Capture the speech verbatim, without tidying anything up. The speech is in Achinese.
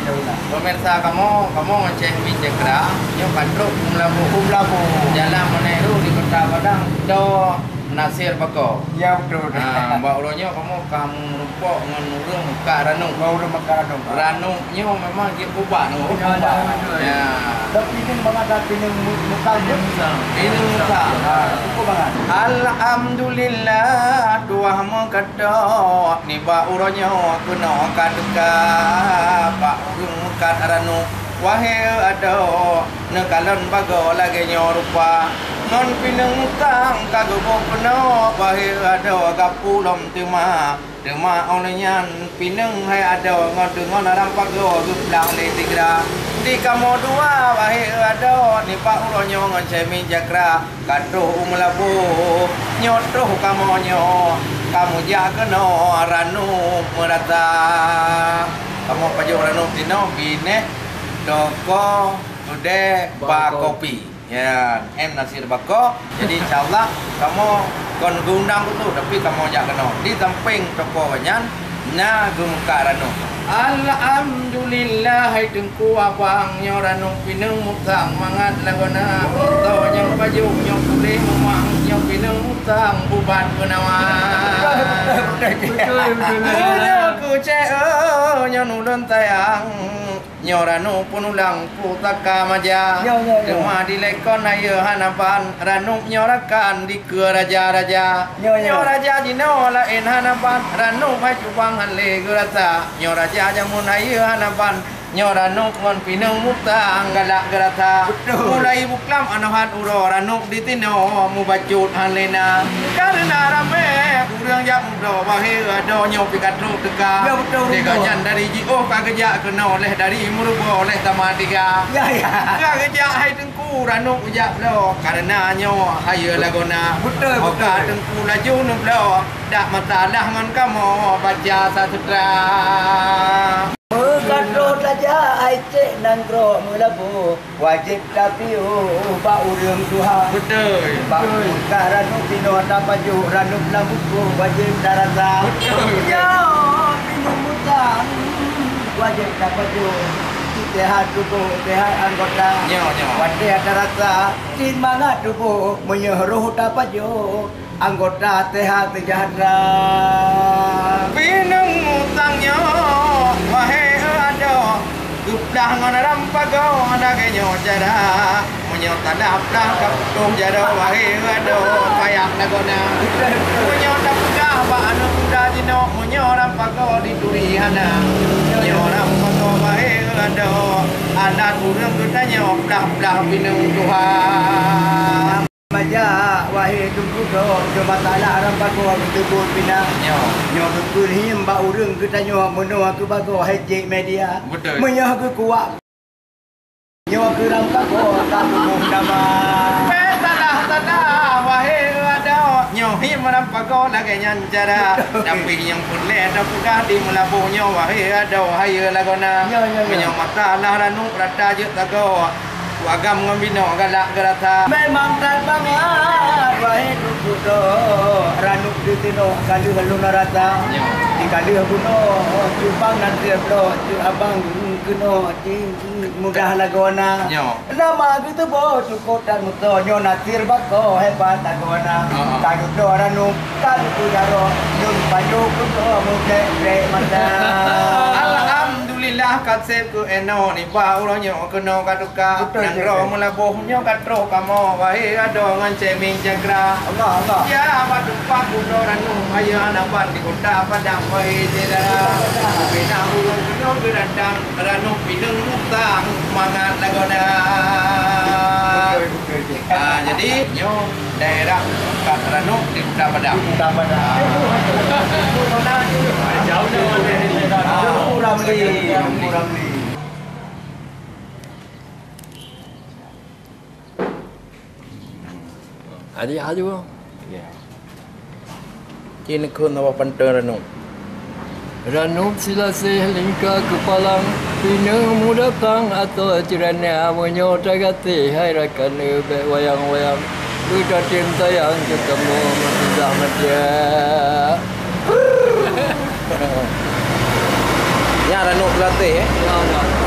Pemirsa kamoe, kamoe ngon Syekh Min Cakra, nyoe ka trok u Meulaboh. U Meulaboh. Jalan Meuneuk Rôh di Kota Padang, do Nasir Bako. Ya, betul. Ha, bak uroe nyoe kamoe ka meurumpok ngon ureueng meukat ranub. Ngon ureueng meukat ranub. Ranub nyoe memang jeuet ubat nyoe. Ya, ya, betul. Ya. Tapi ini mengatakan ini mu-, mukam. Ini mukam. Ha, cukup bangat. Alhamdulillah, tuah meukat Dok, nibak uroe nyoe keunoe ka teuka, bak ureueng meukat ranub, wahé adoe, neukalon bagoe lagée nyoe rupa. Ngon pineung mutang ka geuboh peunoh, wahé adoe, gapu lom teuma. Teuma óh lheueh nyan, pineung hai adoe ngon deungon ram pagoe geuplang lé sigra. Di kamoe dua, wahé adoe, nibak uroe nyoe ngon Syekh Min Cakra. Ka troh u Meulaboh, nyoe troh kamoe nyoe, kamoe jak keunoe ranub meurata. Kamoe pajoh ranub sinoe, binéh, toko, keudè, ba kopi. Ya, M Nasir Bako. Jadi, insya Allah, kamoe kon geuundang beutôi, tapi kamoe jak keunoe. Di sampéng toko nyan, na geumeukat ranub. Alhamdulillah, hai Teungku Abang, nyoe ranub pineung mutang mangat lagoena. Nyoe pajoh, nyoe puléh mumang, nyoe pineung mutang ubat peunawa. Betul, betul, betul. Nyoe keucék, oh, nyoe ulôn sayang. Nyoe ranub peunulang pusaka maja. Nyoe, nyoe, nyoe. Teuma dilée kon ayeue hana ban, ranub nyoe rakan dikeue raja-raja. Nyoe, nyoe. Nyoe raja jinoe laén hana ban, ranub hai cubang han lé geurasa. Nyoe raja jameun ayeue hana ban, nyoe ranub ngon pineung mutang galak geurasa. Betul. Mulai buklam anohan uroe ranub di tinoe mubacut han lé na. Kareuna ramé ureueng jak mudroe, wahé adoe, nyoe pih ka trok teuka. Ya, betul, betul. Lé gobnyan dari jiôh ka geujak keunoe, lheueh dari Meureuboe, lheueh Taman Tiga. Ya, ya. Ka geujak hai Teungku ranub jak bloe, kareuna nyoe hayeue lagoena. Betul, betul. Oka Teungku laju neubloe, dak masalah ngon kamoe baca sastra. Meukat troh tajak hai cék nanggroe Meulaboh. Wajéb tapiôh bak ureueng tuha. Beutôi. Bak meukat ranub pinoh tapajoh, ranub lam bungkôh wajéb tarasa. Beutôi. Nyoe pineung mutang wajéb tapajoh. Seuhat tuboh, seuhat anggota. Nyoe, nyoe. Watée tarasa cit mangat tuboh, meunyoe roh tapajoh. Anggota sehat sejahtera. Pineung mutang nyoe, wahé adoe, geuplah ngon ram pagoe lagée nyoe cara. Meunyoe tadah plah ka putôh jaroe, wahé adoe, payah lagoena. Meunyoe tapeugah bak aneuk muda jinoe, meunyoe ram pagoe dituri hana. Meunyoe ram pagoe, wahé adoe, adat ureueng geutanyoe plah-plah pineung tuha. Majak, wahé Teungku Dok, nyoe masalah ram pagoe geuteubiet pinah. Nyoe. Nyoe geukheun hiem bak ureueng geutanyoe meunoe keu bagoe hai cék media. Beutôi. Meunyoe geukuak nyoe keu ram pagoe ka tuboh nama. Peusalah-salah, wahé adoe, nyoe hiem ram pagoe lagée nyan cara. Beutôi. Tapi nyang peureulée tapeugah di Meulaboh nyoe, wahé adoe, hayeue lagoena. Nyoe, nyoe, nyoe. Meunyoe masalah ranub rata jeuet sagoe. Agam ngon binoe galak geurasa. Memang that bangat, wahé Teungku Dok, ranub di tinoe ka lheueh lôn rasa. Nyoe. Di ka lheueh bunoe, cubang nan siat bloe, cut abang keunoe, cit mudah lagoena. Nyoe. Nama geuteuboh cukôp that meusoe, nyoe Nasir Bako hebat lagoena. Ha, ha. Ka geubloe ranub, ka geupeujaroe, nyoe pajoh keunoe meukrek-krek mata. Alhamdulillah, ka sép keu inoe nibak uroe nyoe keunoe ka Ka. Beutôi, nanggroe beutôi. Meulaboh nyoe ka troh kamoe, wahé adoe ngon Syekh Min Cakra. Allah, Allah. Ya, bak teumpat bunoe ranub, hayeue hana ban di Kota Padang, wahé syedara. Beutôi. Bina ureueng keunoe geudatang, ranub pineung mutang, mangat lagoena. Beutôi, beutôi, beutôi. Ah, jadi, nyoe daerah Kota Ranub di Kota Padang. Di Kota Padang. Ah. Jauh dah. Ah. Teungku Ramli, Teungku Ramli. Adik aju. Ya. Ci neukheun saboh pantôn ranub. Ranub silaseh lingka keupalang, pineung meudatang ateueh ceureuneuk, meunyoe tagaséh hai rakan, bèk wayang-wayang, beutatem sayang keu kamoe meusudah maté. Ya, Ranub Peulatéh, eh?